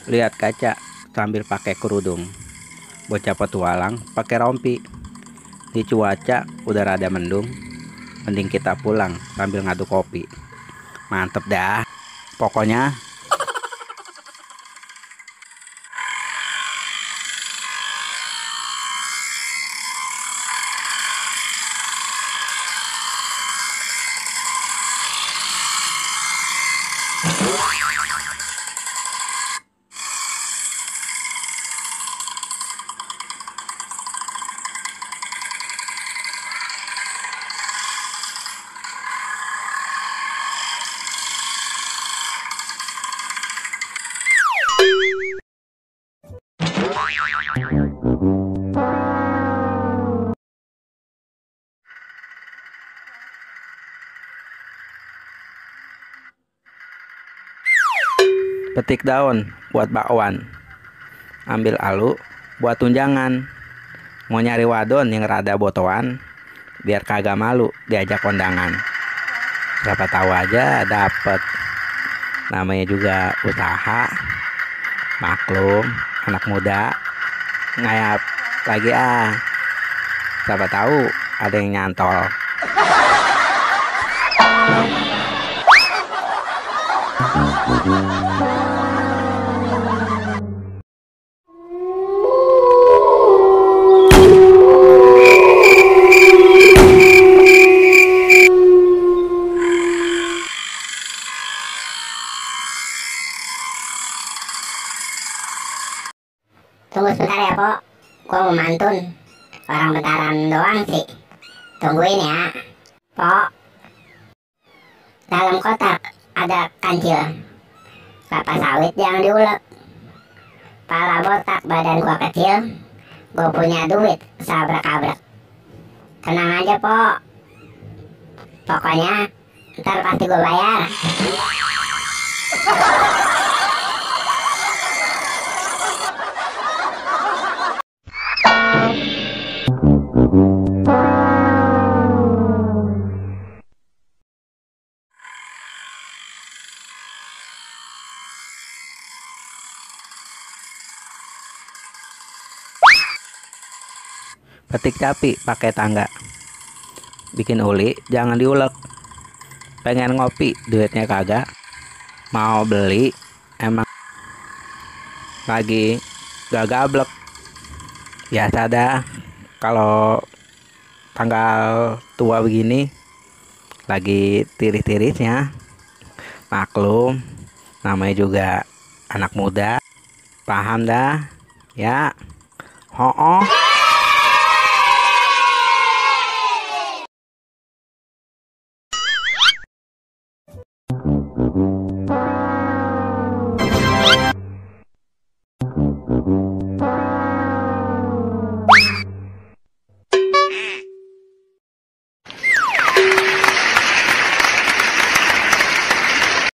Lihat kaca sambil pakai kerudung. Bocah petualang pakai rompi. Di cuaca udah rada mendung, mending kita pulang sambil ngaduk kopi. Mantep dah. Pokoknya petik daun buat bakwan, ambil alu buat tunjangan. Mau nyari wadon yang rada botoan biar kagak malu diajak kondangan. Siapa tahu aja dapet. Namanya juga usaha. Maklum, anak muda ngayap lagi siapa tahu ada yang nyantol. Tunggu sebentar ya, Pok. Gua mau mantun. Orang bentaran doang sih. Tungguin ya. Pok. Dalam kotak ada kancil. Kelapa sawit jangan diulek. Pala botak badan gua kecil. Gua punya duit sabrak-abrak. Tenang aja, Pok. Pokoknya ntar pasti gua bayar. Petik capi pakai tangga. Bikin uli jangan diulek. Pengen ngopi duitnya kagak. Mau beli emang lagi gak gablek. Biasa dah kalau tanggal tua begini lagi tiris-tirisnya. Maklum, namanya juga anak muda. Paham dah ya. Ho-oh.